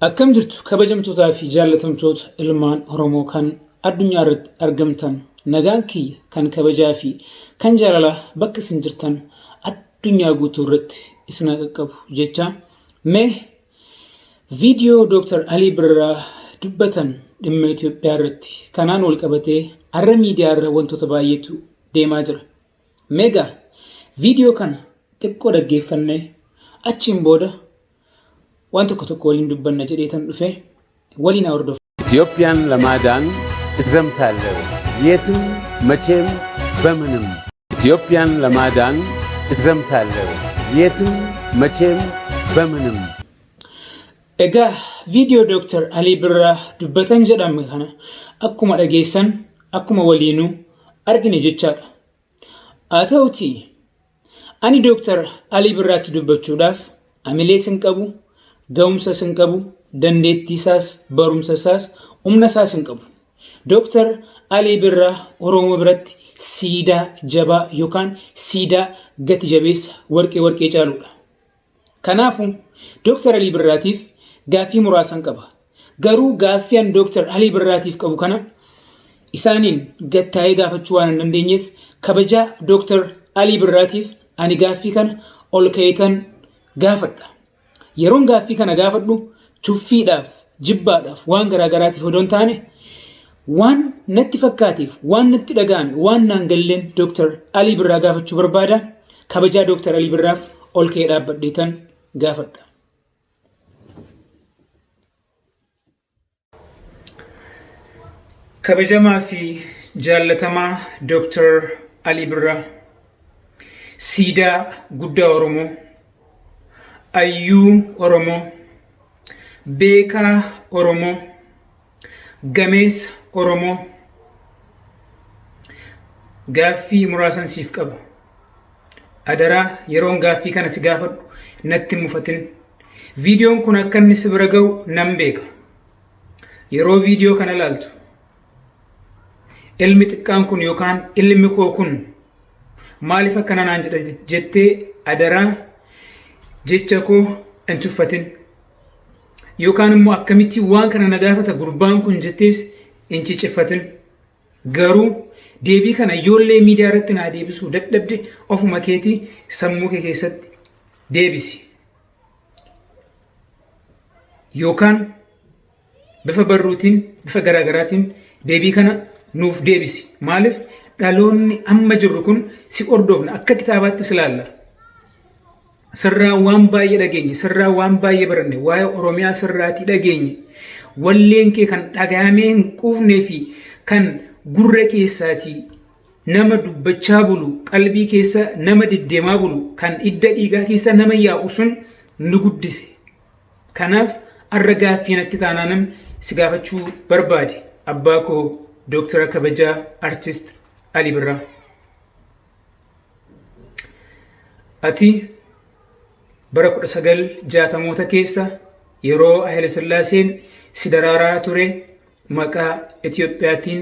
Akkam jirtu kabajamtootaa fi jaallatamtoota ilmaan Oromoo kan addunyaa irratti argamtan nagaan kiyya kan kabajaa fi kan jaalalaa bakka isin jirtan addunyaa guutuu irratti isin haa qaqqabu jecha mee viidiyoo Dr. Alii Birraa dubbatan dhimma Itoophiyaa irratti kanaan wal qabatee har'a miidiyaa irra wantoota baay'eetu deemaa jira. Meegaa viidiyoo kana xiqqoo dhaggeeffannee achiin booda waan tokko tokko waliin dubbanna jedheetan dhufe waliin haa hordofnu. ኢትዮጵያን ለማዳን እዘምታለሁ የትም መቼም በምንም። ኢትዮጵያን ለማዳን እዘምታለሁ የትም መቼም በምንም። Egaa viidiyoo Dr. Alii Birraa dubbatan jedhame kana akkuma dhageessan akkuma waliinuu argine jechaadha. Haa ta'utii ani Dr. Alii Birraatti dubbachuudhaaf amilees hin qabu, ga'umsas hin qabu, dandeettii isaas, barumsa isaas, humna isaas hin qabu. Dr. Alii Birraa Oromoo biratti siidaa jabaa yookaan siidaa gati jabeessa warqee warqee caaludha. Kanaafuu Dr. Alii Birraatiif gaaffii muraasan qaba. Garuu gaaffii an Dr. Alii Birraatiif qabu kana isaaniin gattaa'ee gaafachuu waan hin dandeenyeef kabajaa Dr. Alii Birraatiif ani gaaffii kana ol ka'eetan gaafadha. Yeroon gaaffii kana gaafadhu tuffiidhaaf, jibbaadhaaf, waan garaagaraatiif odoo hin taane waan natti fakkaateef, waan natti dhaga'ame, waan naan galleen Dr. Alii Birraa gaafachuu barbaada. Kabajaa Dr. Alii Birraaf ol ka'ee dhaabbadheetan gaafadha. Kabajamaa fi jaallatamaa Dr. Alii Birraa siidaa guddaa Oromoo, ayyuu Oromoo, beekaa Oromoo, gameessa Oromoo gaaffii muraasan siif qaba. Adaraa yeroon gaaffii kana si gaafadhu natti hin mufatin. Viidiyoon kun akka inni si bira ga'u nan beeka. Yeroo viidiyoo kana ilaaltu ilmi xiqqaan kun yookaan ilmi koo kun maaliif akkana naan jedha jettee adaraa jecha koo hin tuffatin. Yookaan immoo akkamitti waan kana na gaafata gurbaan kun jettees hin ciciffatin. Garuu deebii kana ijoollee miidiyaa irratti naa deebisuu dadhabde ofuma keetii sammuu kee keessatti deebisi. Yookaan bifa barruutiin bifa garaagaraatiin deebii kana nuuf deebisi. Maaliif dhaloonni amma jirru kun si hordofna akka kitaabaatti si ilaalla. Sirraa waan baay'ee dhageenye, sirraa waan baay'ee baranne, waa'ee Oromiyaa sirraatii dhageenye. Walleen kee kan dhaga'amee hin quufnee fi kan gurra keessaatii nama dubbachaa bulu, qalbii keessa nama deddeemaa bulu, kan idda dhiigaa keessa nama yaa'u sun nu guddise. Kanaaf arra gaaffii natti taanaanan si gaafachuu barbaade abbaa koo Dooktara Kabajaa Artist Ali Birraa. Ati bara 1960moota keessa yeroo Haayile Sillaaseen si daraaraa ture maqaa Itiyoophiyaatiin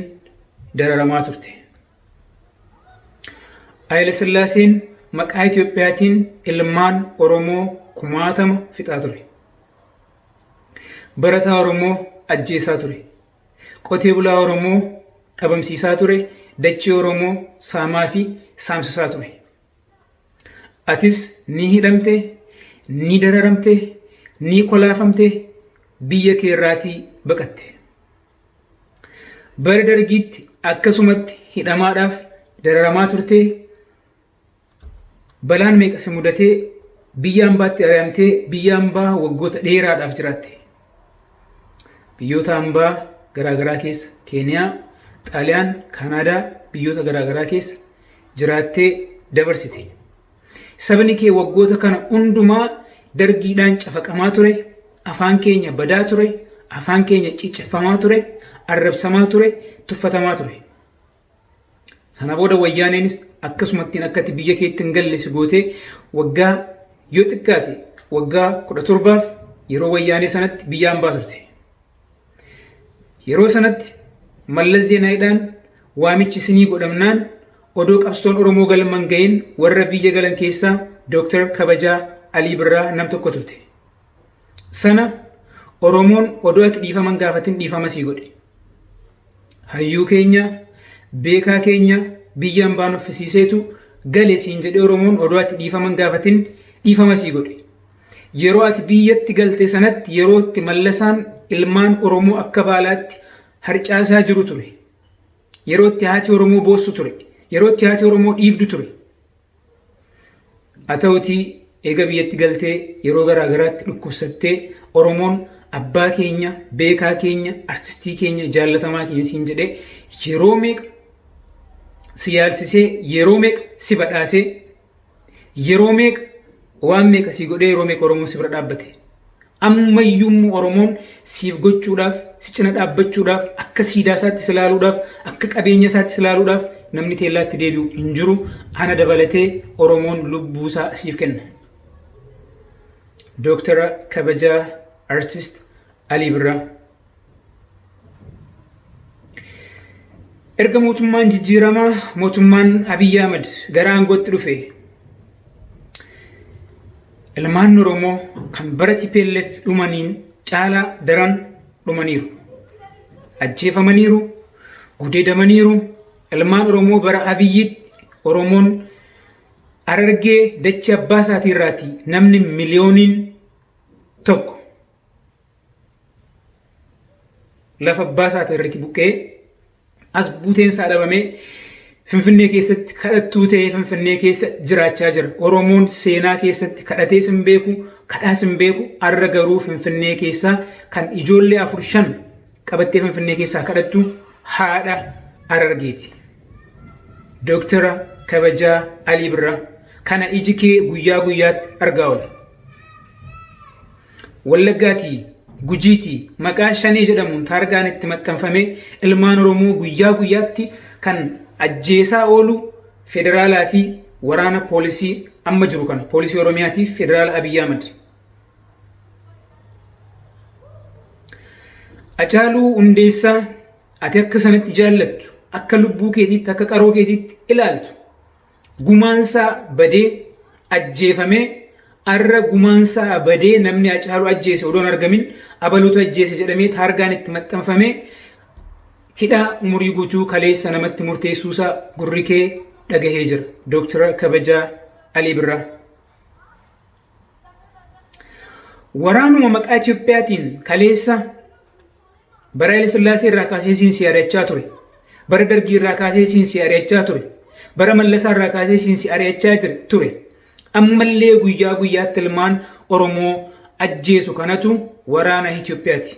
dararamaa turte. Haayile Sillaaseen maqaa Itiyoophiyaatiin ilmaan Oromoo kumaatama fixaa ture. Barataa Oromoo ajjeesaa ture. Qotee bulaa Oromoo dhabamsiisaa ture, dachee Oromoo saamaa fi saamsisaa ture. Atis ni hidhamte, ni dararamte, ni kolaafamte, biyya kee irraatii baqatte. Bara dargiitti akkasumatti hidhamaadhaaf dararamaa turte, Balaan meeqa si mudatee biyya ambaatti ari'amtee biyya ambaa waggoota dheeraadhaaf jiraatte. Biyyoota ambaa garaagaraa keessa Keeniyaa, Xaaliyaan, Kaanaadaa biyyoota garaagaraa keessa jiraattee dabarsite. Sabni kee waggoota kana hundumaa dargiidhaan cafaqamaa ture, afaan keenya badaa ture, afaan keenya cicciffamaa ture, arrabsamaa ture, tuffatamaa ture. Sana booda wayyaaneenis akkasumattiin akka ati biyya keetti hin galle si gootee waggaa yoo xiqqaate waggaa 17f yeroo wayyaanee sanatti biyya ambaa turte. Yeroo sanatti Mallas Zeenaayidhaan waamichi isinii godhamnaan odoo qabsoon Oromoo galma hin gahin warra biyya galan keessaa Dooktar Kabajaa Alii Birraa nam tokko turte. Sana Oromoon odoo ati dhiifama hin gaafatin dhiifama sii godhe. Hayyuu keenya, beekaa keenya biyya ambaa nuffisiiseetu gale siin jedhee Oromoon odoo ati dhiifama hin gaafatin dhiifama sii godhe. Yeroo ati biyyatti galte sanatti yeroo itti Mallasaan ilmaan Oromoo akka baalaatti harcaasaa jiru ture. Yeroo itti haati Oromoo boossu ture. Yeroo itti haati Oromoo dhiigdu ture. Haa ta'utii eega biyyatti galtee yeroo garaa garaatti dhukkubsattee Oromoon abbaa keenya, beekaa keenya, artistii keenya, jaallatamaa keenya siin jedhee yeroo meeqa si yaalsisee, yeroo meeqa si badhaasee, yeroo meeqa waan meeqa sii godhee, yeroo meeqa Oromoon si bira dhaabbate. Ammayyuu immoo Oromoon siif gochuudhaaf, si cina dhaabbachuudhaaf, akka siidaa isaatti si ilaaluudhaaf, akka qabeenya isaatti si ilaaluudhaaf namni teellaatti deebi'u hin jiru. Ana dabalatee Oromoon lubbuu isaa siif kenna. Dooktara kabajaa Artist Alii Birraa. Erga mootummaan jijjiiramaa mootummaan Abiyyi Ahmad gara aangootti dhufe ilmaan Oromoo kan bara TPLF dhumaniin caalaa daran dhumaniiru. Ajjeefamaniiru, gudeedamaniiru. Ilmaan Oromoo bara Abiyyitti Oromoon Harargee dachee abbaa isaatii irraati namni miliyooniin tokko lafa abbaa isaatii irratti buqqee as buuteen isaa dhabamee Finfinnee keessatti kadhattuu ta'ee Finfinnee keessa jiraachaa jira. Oromoon seenaa keessatti kadhatees hin beeku, kadhaas hin beeku. Har'a garuu Finfinnee keessaa kan ijoollee afur shan qabattee Finfinnee keessaa kadhattu haadha Harargeeti. Dooktara kabajaa Alii Birraa kana iji kee guyyaa guyyaatti argaa oola. Wallaggaatii, Gujiitii maqaa Shanee jedhamuun taargaan itti maxxanfamee ilmaan Oromoo guyyaa guyyaatti kan ajjeesaa oolu federaalaa fi waraana poolisii amma jiru kana poolisii Oromiyaatii fi federaala Abiyyi Ahmad. Hacaaluu Hundeessaa ati akka sanatti jaallattu akka lubbuu keetiitti akka qaroo keetiitti ilaaltu gumaansaa badee ajjeefamee arra gumaansaa badee namni Hacaaluu ajjeese odoo hin argamin abaluutu ajjeese jedhamee taargaan itti maxxanfamee hidhaa umurii guutuu kaleessa namatti murteessuusaa gurri kee dhagahee jira. Dooktara kabajaa Alii Birraa. Waraanuma maqaa Itiyoophiyaatiin kaleessa Bara Haile Sillaasee irraa kaasee siin si ari'achaa ture. Bara Dargii irraa kaasee siin si ari'achaa ture. Bara Mallasaa irraa kaasee siin si ari'achaa ture. Ammallee guyyaa guyyaatti ilmaan Oromoo ajjeesu kanatu waraana Itoophiyaati.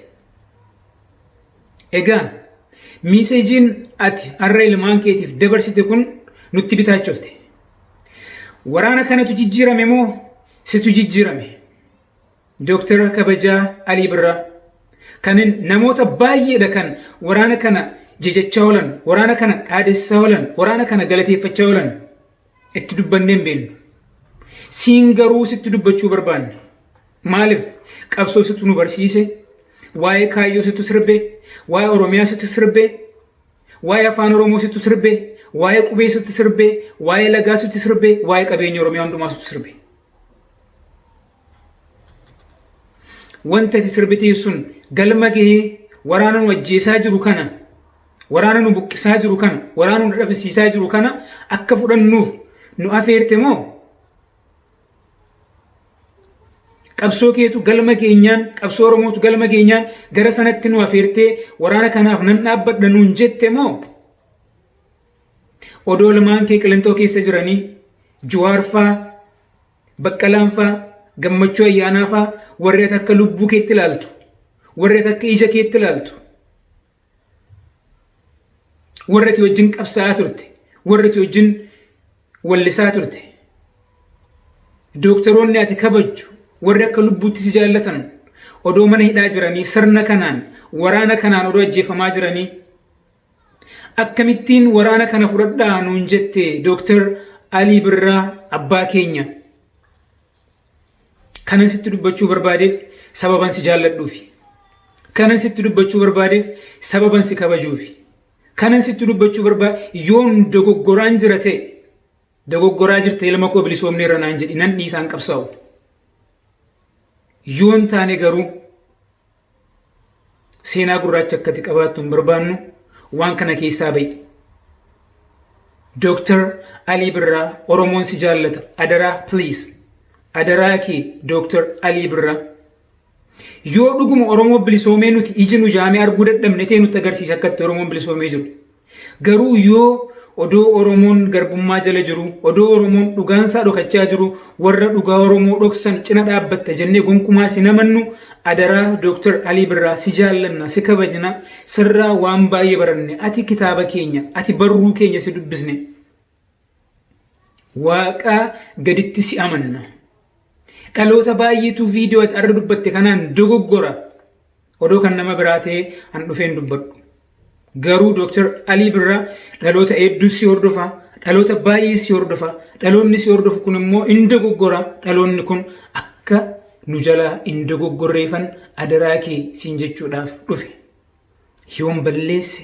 Egaa miiseejiin ati har'a ilmaan keetiif dabarsite kun nutti bitaachofte. Waraana kanatu jijjiirame moo situ jijjiirame? Dooktara kabajaa Alii Birraa. Kan namoota baay'eedha kan waraana kana jajachaa oolan, waraana kana dhaadessaa oolan, waraana kana galateeffachaa oolan itti dubbannee hin beeknu. Siin garuu sitti dubbachuu barbaanne. Maaliif qabsoo situ nu barsiise, waa'ee kaayyoo situ sirbe, waa'ee Oromiyaa situ sirbe, waa'ee afaan Oromoo situ sirbe, waa'ee qubee situ sirbe, waa'ee lagaa situ sirbe, waa'ee qabeenya Oromiyaa hundumaa situ sirbe. Wanta ati sirbiteef sun galma gahee waraana nu ajjeesaa jiru kana, waraana nu buqqisaa jiru kana, waraana nu dhabamsiisaa jiru kana akka fudhannuuf nu afeerte moo qabsoo keetu galma geenyaan, qabsoo Oromootu galma geenyaan gara sanatti nu afeertee waraana kanaaf nan dhaabbadha nuun jette moo odoo ilmaan kee Qilintoo keessa jiranii Juwaar faa, Baqqalaan faa, Gammachuu Ayyaanaa faa warri ati akka lubbuu keetti ilaaltu, warri ati akka ija keetti ilaaltu, warri ati wajjin qabsaa'aa turte, warri ati wajjin wallisaa turte, dooktaroonni ati kabajju, warri akka lubbuutti si jaallatan odoo mana hidhaa jiranii sirna kanaan, waraana kanaan odoo ajjeefamaa jiranii Akkamittiin waraana kana fudhadhaa nuun jette Dooktar Alii Birraa abbaa keenya. Kanan sitti dubbachuu barbaadeef sababan si jaalladhuufi. Kanan sitti dubbachuu barbaadeef sababan si kabajuufi. Kanan sitti dubbachuu barbaade yoon dogoggoraan jira ta'e dogoggoraa jirta ilma koo bilisoomneerra naan jedhi nan dhiisaan qabsaa'u. Yoon taane garuu Seenaa gurraacha akkati qabaattu hin barbaannu waan kana keessaa ba'i. Dooktar Alii Birraa Oromoon si jaallata. Adaraa please. Adaraa kee Dooktar Alii Birraa. Yoo dhuguma Oromoo bilisoomee nuti iji nu jaamee arguu dadhabne ta'e nutti agarsiisa akkatti Oromoon bilisoomee jiru. Garuu yoo odoo Oromoon garbummaa jala jiru, odoo Oromoon dhugaansaa dhokachaa jiru, warra dhugaa Oromoo dhoksan cina dhaabbatta jennee gonkumaa si namannu adaraa Dooktar Alii Birraa si jaallanna, si kabajna, sirraa waan baay'ee baranne, ati kitaaba keenya, ati barruu keenya si dubbisne. Waaqaa gaditti si amanna. Dhaloota baay'eetu viidiyoo ati arra dubbatte kanaan dogoggora. Odoo kan nama biraa ta'ee an dhufeen dubbadhu. Garuu Dooktar Alii Birraa dhaloota hedduu si hordofa, dhaloota baay'ee si hordofa, dhaloonni si hordofu kun immoo hin dogoggora, dhaloonni kun akka nu jalaa hin dogoggorreefan adaraa kee siin jechuudhaaf dhufe. Yoon balleesse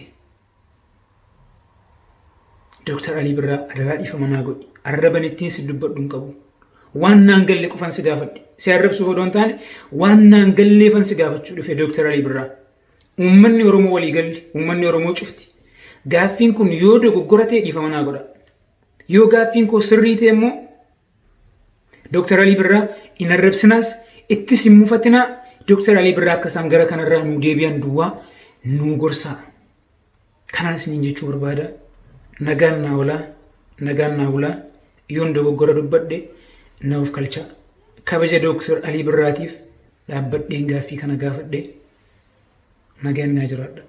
Dooktar Alii Birraa adaraa dhiifama naa godhi. Arraban ittiin si dubbadhu hin qabu. Waan naan galle qofan si gaafadhe. Si arrabsuuf odoo hin taane waan naan galleefan si gaafachuu dhufe Dooktar Alii Birraa. Uummanni Oromoo walii galli, uummanni Oromoo cufti. Gaaffiin kun yoo dogoggora ta'e dhiifama naa godha. Yoo gaaffiin koo sirrii ta'e immoo Dooktar Alii Birraa hin arrabsinaas ittis hin mufatinaa Dooktar Alii Birraa akka isaan gara kanarraa nuu deebi'an duwwaa nuu gorsaa. Kanaan isiniin jechuu barbaada. Nagaan naa olaa, nagaan naa bulaa, yoon dogoggora dubbadhe na of kalchaa. Kabaja Dooktar Alii Birraatiif dhaabbadheen gaaffii kana gaafadhe nagaan naa jiraadha.